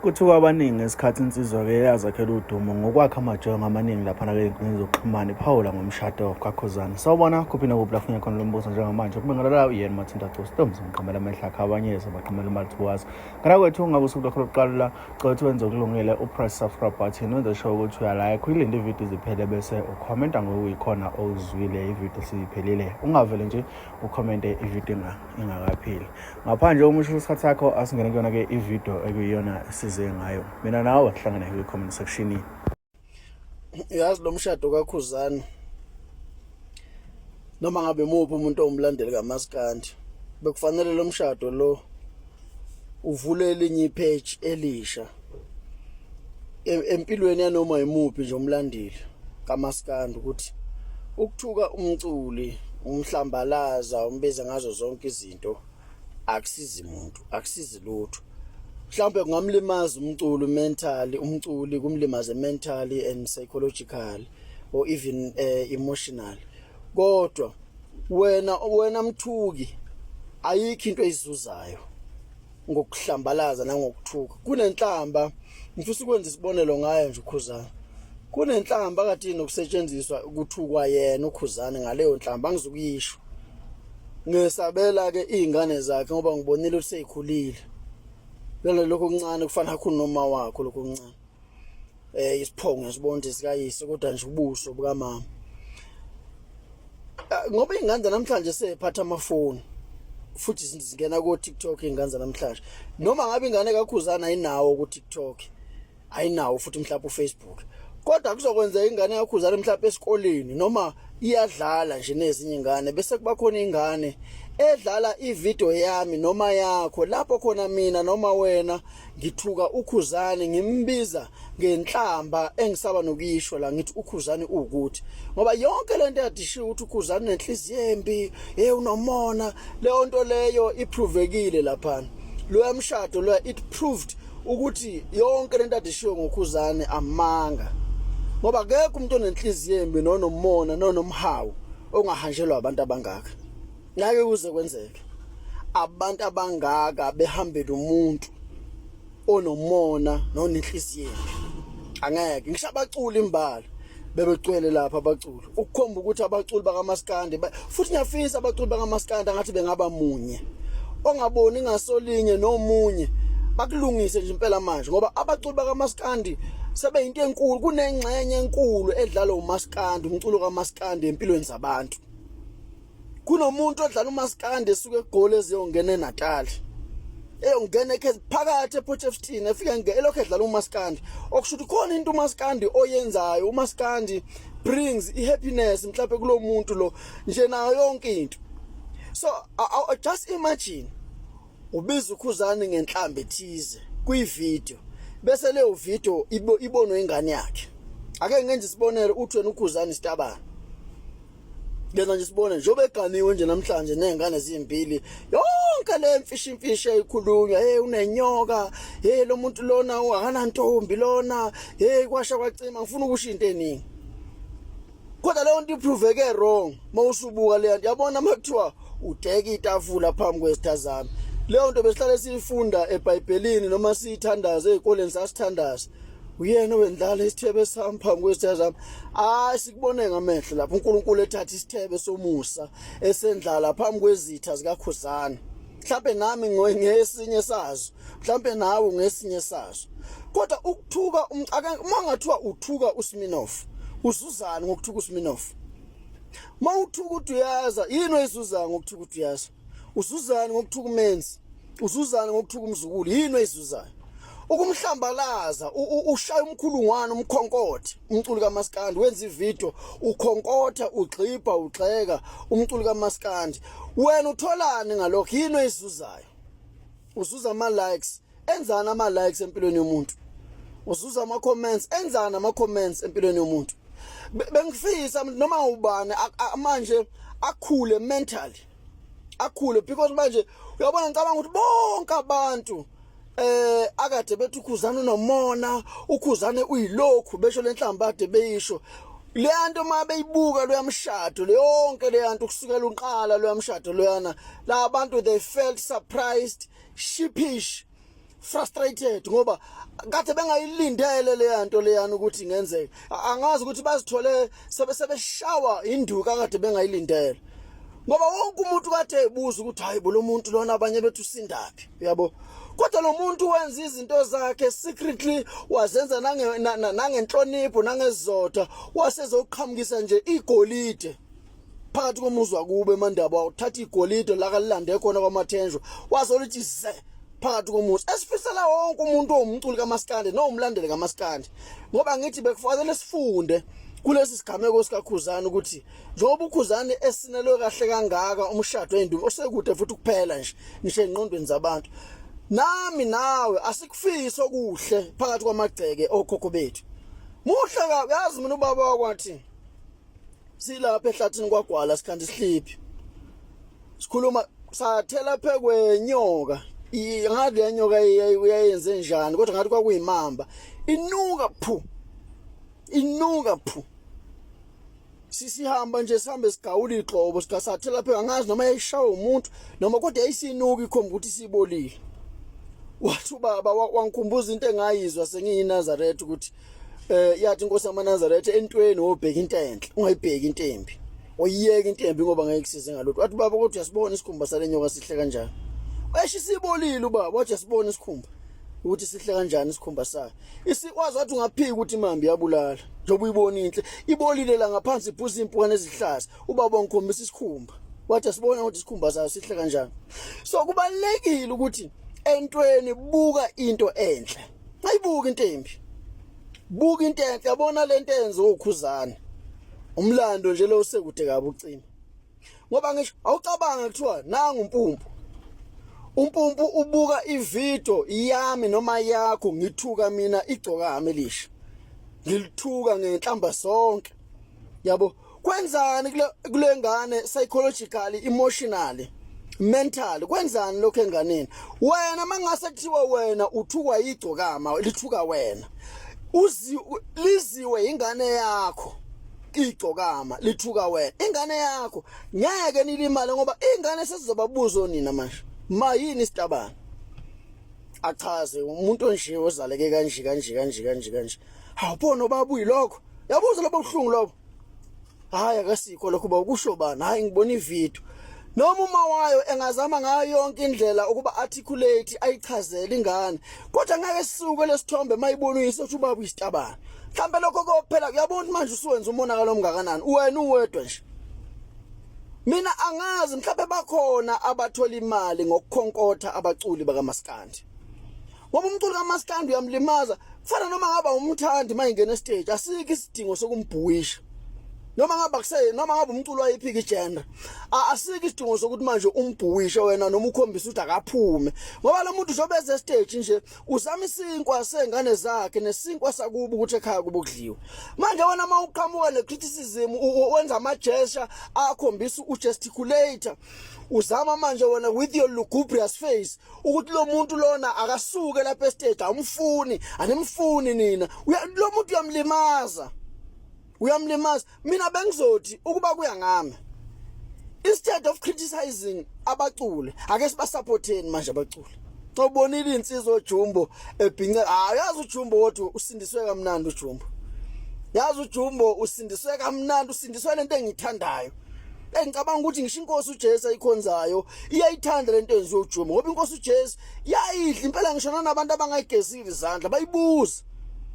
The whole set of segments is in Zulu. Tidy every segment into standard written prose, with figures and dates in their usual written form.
Kuthiwa abaningi ngesikhathi insizwa-ke yazakhela udumo ngokwakha amajongo amaningi laphana-ke ey'nkundleni zokuxhumana iphawula ngomshado kaKhuzani. Sawubona kuphi nakuphi la kufunye khona lo mbuzo njengamanje kubingelela uyena Mathinta Gcosi Ntombi ngiqamela amehlo akhe abanyezi abaqamela umaluthuwazi. Ngana kwethu ungabe usuku lwakho lokuqala la cela ukuthi wenze okulungile upress subscribe button wenze sure ukuthi uyalike uyilinde ividiyo iziphele bese ukhomenta ngokuyikhona ozwile ividiyo siyiphelile ungavele nje ukhomente ividiyo ingakapheli. Ngaphandle uma usho isikhathi sakho asingene kuyona ke ivideo ekuyiyona size ngayo. Mina nawe sihlangane kwi comment section. Uyazi lo mshado kaKhuzani noma ngabe muphi umuntu owumlandeli kaMaskandi bekufanele lo mshado lo uvule elinye ipage elisha empilweni yanoma yimuphi nje umlandeli kaMaskandi ukuthi ukuthuka umculi umhlambalaza umbiza ngazo zonke izinto akusizi muntu akusizi lutho mhlawumbe kungamlimaza umculi mentally umculi kumlimaze mentally and psychologically or even emotional kodwa wena wena mthuki ayikho into eyizuzayo ngokuhlambalaza nangokuthuka kunenhlamba ngifisa ukwenza isibonelo ngayo nje ukhuzana kunenhlamba kade inokusetshenziswa ukuthukwa yena ukhuzane ngaleyo nhlamba angizukuyisho ngesabela ke izingane zakhe ngoba ngibonile ukuthi seyikhulile lona lokho okuncane kufana kakhulu noma wakho lokho okuncane eh isiphongo ngisibona ukuthi sikayise kodwa nje ubuso bukamama ah, ngoba ingane namhlanje sephatha amafoni futhi zingena ko TikTok ingane namhlanje noma ngabe ingane kakhuzana ayinawo ku TikTok ayinawo futhi mhlawumbe uFacebook kodwa kuzokwenzeka ingane yakhuzana mhlawumbe esikoleni noma iyadlala nje nezinye ingane bese kuba khona ingane edlala ivideo yami noma yakho lapho khona mina noma wena ngithuka ukhuzane ngimbiza ngenhlamba engisaba nokuyisho la ngithi ukhuzane uwukuthi ngoba yonke lento yadishiwe ukuthi ukhuzane unenhliziyo embi hey unomona leyo nto leyo iprovekile lapha loya mshado loya it proved ukuthi yonke lento adishiwe ngokhuzane amanga ngoba akekho umuntu onenhliziyo embi nonomona nonomhawu ongahanjelwa abantu abangaka ngeke kuze kwenzeke abantu abangaka behambela umuntu onomona nonenhliziyo embi angeke ngisho abaculi imbala bebegcwele lapha abaculi ukukhomba ukuthi abaculi bakamaskandi futhi ngiyafisa abaculi bakamaskandi angathi bengaba munye ongaboni ngasolinye nomunye bakulungise nje impela manje ngoba abaculi bakamaskandi sebeyinto enkulu kunengxenye enkulu edlalwa umaskandi umculo kamaskandi empilweni zabantu kunomuntu odlala umaskandi esuke eGoli eziyongena eNatal eyongena ekhe phakathi ePortshepstone efike nge elokhu edlala umaskandi okusho ukuthi khona into umaskandi oyenzayo umaskandi brings ihappiness mhlawumbe kulomuntu lo nje nayo yonke into so I, I, just imagine ubiza ukhuzani ngenhlamba ethize kwivideo bese leyo video ibonwe ingane yakhe ake ngenze isibonelo uthi wena ukhuzani isitabane Ngenza nje sibone njengoba eganiwe nje namhlanje nezingane zimbili yonke le mfishi imfishi eyikhulunywa hey unenyoka hey lo muntu lona akanantombi lona hey kwasha kwacima ngifuna ukusho into eningi kodwa leyo nto iproveke wrong mawusubuka leyo nto yabona makuthiwa udeka itafula phambi kwezitha zami leyo nto besihlale siyifunda eBhayibhelini noma siyithandaza ezikoleni sasithandaza uyena owendlala isithebe sami phambi kwezitha zami hayi sikubone ngamehlo lapho uNkulunkulu ethatha isithebe somusa esendlala phambi kwezitha zikaKhuzana mhlambe nami ngesinye sazo mhlambe nawe ngesinye sazo kodwa ukuthuka uma ngathiwa uthuka uSminoff uzuzani ngokuthuka uSminoff uma uthuka uDuyaza yini oyizuzayo ngokuthuka uDuyaza uzuzani ngokuthuka uMenzi uzuzani ngokuthuka umzukulu yini oyizuzayo ukumhlambalaza ushaya umkhulungwane umkhonkothe umculi kaMaskandi wenza ivideo ukhonkotha ugxibha ugxeka umculi kaMaskandi wena utholani ngalokho yini oyizuzayo uzuza ama likes enzani ama likes empilweni yomuntu uzuza ama comments enzani ama comments empilweni yomuntu bengifisa noma ubani manje akhule mentally akhule because manje uyabona ngicabanga ukuthi bonke abantu eh akade bethi ukhuzane unomona ukhuzane uyilokhu besho lenhlamba ade beyisho leyanto uma beyibuka loyamshado leyonke leyanto kusukela uqala loyamshado loyana la bantu they felt surprised sheepish frustrated ngoba kade bengayilindele leya nto leyana ukuthi ingenzeka. Angazi ukuthi bazithole sebe sebeshawa induku akade bengayilindele, ngoba wonke umuntu kade ebuza ukuthi hayi bo, lo muntu lona, abanye bethu usindaphi, uyabo. Kodwa lo muntu wenza izinto zakhe secretly, wazenza nangenhlonipho nangezotha, wasezoqhamukisa nje igolide phakathi komuzi wakubo eMandaba. Uthatha igolide la kalilande khona kwaMathenjwa, wazolithi ze phakathi komuzi, esifisela wonke umuntu owumculi kaMaskandi nowumlandeli kaMaskandi, ngoba ngithi bekufanele sifunde kulesi sigameko sikaKhuzani ukuthi njengoba uKhuzani esinelwe kahle kangaka umshado endumi osekude futhi kuphela nje ngisho engqondweni zabantu, nami nawe asikufisi okuhle phakathi kwamagceke okhokho bethu. Muhle kabi, yazi mina ubaba wakwathi silapha ehlathini kwagwala sikhanda isihliphi, sikhuluma, sathela phekwenyoka. Ngathi le nyoka uyayenze njani, kodwa ngathi kwakuyimamba, inuka phu, inuka phu. Sisihamba nje, sihambe sigawula igxobo, sigasathela pheka, angazi noma yayishawa umuntu noma, kodwa yayisinuka, ikhomba ukuthi sibolile. Wathi ubaba, wangikhumbuza into engayizwa sengiyiNazaretha ukuthi yathi inkosi yamaNazaretha, entweni wobheka into enhle, ungayibheki into embi, oyiyeka into embi ngoba ngeke kusize ngalutho. Wathi baba, kodwa uyasibona isikhumba sale nyoka sihle kanjani? Esho isibolile ubaba, wathi uyasibona isikhumba ukuthi sihle kanjani isikhumba sayo. Isikwazi wathi ungaphika ukuthi imambi iyabulala njengoba uyibona inhle, ibolile la ngaphansi, iphuza impukane ezihlaza. Ubaba wangikhombisa isikhumba, wathi asibona ukuthi isikhumba sayo sihle kanjani. So kubalekile ukuthi entweni buka into enhle, ayibuka into embi, buka into enhle. Yabona lento enze uKhuzani, umlando nje lo usekude kabi ucima, ngoba ngisho awucabanga kuthiwa nangu uMpumpu, uMpumpu ubuka ivideo yami noma yakho ngithuka mina igcokama elisha, ngilithuka ngenhlamba sonke, yabo. Kwenzani kule ngane psychologically, emotionally, mentally? Kwenzani lokho enganeni? Wena mangase kuthiwa wena uthukwa igcokama lithuka wena, uzi liziwe ingane yakho igcokama lithuka wena, ingane yakho ngeke nilimale, ngoba ingane sesizobabuza onina manje, ma yini isitabane? Achaze umuntu onje ozaleke kanje kanje kanje kanje kanje. Hawu, baba, uyilokho, yabuza lobo buhlungu lobo. Hayi, akasikho lokho ba kusho bani? Hayi, ngibona ivideo. Noma uma wayo engazama ngayo yonke indlela ukuba articulate, ayichazele ingane, kodwa ngeke sisuke lesithombe mayibona uyise uthi ubaba uyisitabane. Mhlambe lokho kophela. Uyabona manje usuwenza umonakalo omngakanani wena uwedwa nje. Mina angazi, mhlawumbe bakhona abathola imali ngokukhonkotha abaculi bakaMaskandi, ngoba umculo kaMaskandi uyamlimaza. Kufana noma ngaba umthandi, mayingena estage asikho isidingo sokumbhuwisha, noma ngaba kuse noma ngabe umculo wayiphika igenre, asikho isidingo sokuthi manje umbhuwishe wena noma ukhombisa ukuthi akaphume, ngoba lo muntu uzobe eze stage nje uzama isinkwa sengane zakhe nesinkwa sakubo, ukuthi ekhaya kubo kudliwe. Manje wena uma uqhamuka ne-criticism, wenza ama-gesture akhombisa, ugesticulator, uzama manje wena with your lugubrious face ukuthi lo muntu lona akasuke lapha estage, awumfuni, animfuni nina. Lo muntu uyamlimaza, uyamlimaza. Mina bengizothi ukuba kuya ngami, instead of criticizing abaculi, ake sibasupporteni manje abaculi. Ubonile insizwa oJumbo ebhince? Hayi, yazi uJumbo wothi usindiswe kamnandi uJumbo. Yazi uJumbo usindiswe kamnandi, usindiswe lento engithandayo, engicabanga ukuthi ngisho inkosi uJesu ayikhonzayo iyayithanda lento enziwe uJumbo, ngoba inkosi uJesu yayidla impela ngisho nabantu abangayigezile izandla. Bayibuza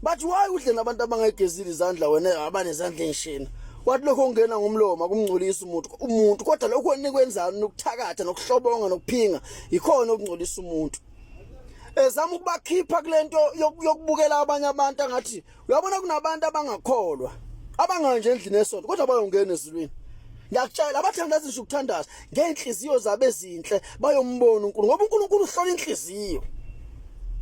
bathi, "Why udle nabantu abangayigezile izandla wena abanezandla engishina?" Wathi, "Lokho ongena ngomlomo akumngcolisa umuntu, kodwa lokho enikwenzayo nokuthakatha nokuhlobonga nokuphinga yikhona okungcolisa umuntu." Ezama ukubakhipha kulento yokubukela abanye abantu angathi, uyabona, kunabantu abangakholwa, abanganje endlini esonto, kodwa bayongena ezulwini. Ngiyakutshela, abathandaza ngisho ukuthandaza ngeenhliziyo zabo ezinhle bayombona uNkulunkulu, ngoba uNkulunkulu uhlola inhliziyo.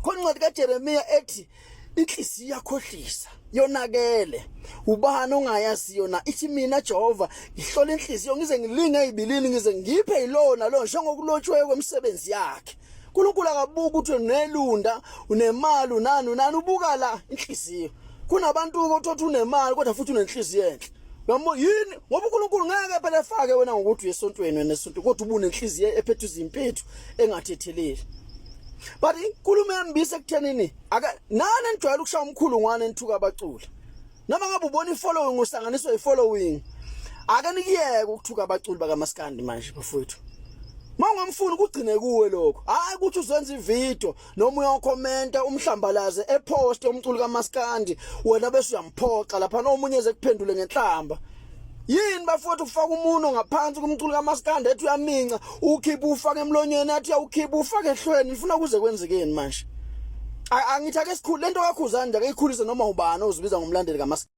Khona incwadi kaJeremiya ethi inhliziyo iyakhohlisa, yonakele, ubani ongayaziyo na? Ithi, "Mina Jehova ngihlola inhliziyo, ngize ngilinge ezibilini, ngize ngiphe yilona lo njengokulotshiweyo kwemisebenzi yakhe." uNkulunkulu akabuka ukuthi unelunda, unemali, unani, unani, ubuka la inhliziyo. Kunabantu othothi unemali kodwa futhi unenhliziyo enhle. Uyabo yini? Ngoba uNkulunkulu ngeke phela efake wena ngokuthi uyesontweni wena esonto, kodwa ubunenhliziyo ephethe izimpethu engathetheleli. But inkulumo yami bise kuthenini aka nani enijwayele ukushaya umkhulungwane nithuka abaculi. Noma ngabe ubona ifollowing usanganiswa ifollowing. Ake nikiyeke ukuthuka abaculi bakaMaskandi manje bafowethu. Mawungamfuni kugcine kuwe lokho. Hayi ukuthi uzenza ivideo noma uyokhomenta umhlambalaze epost umculi kaMaskandi wena bese uyamphoxa lapha nomunye eze kuphendule ngenhlamba. Yini bafowethu ufaka umuno ngaphansi kumculi kaMaskandi ethi uyaminca ukhipha ufaka emlonyeni athi uyawukhipha ufaka ehlweni nifuna kuze kwenzekeni manje? Angithi ake sikhulu lento kaKhuzani nje ake ikhulise noma ubani ozibiza ngomlandeli kaMaskandi.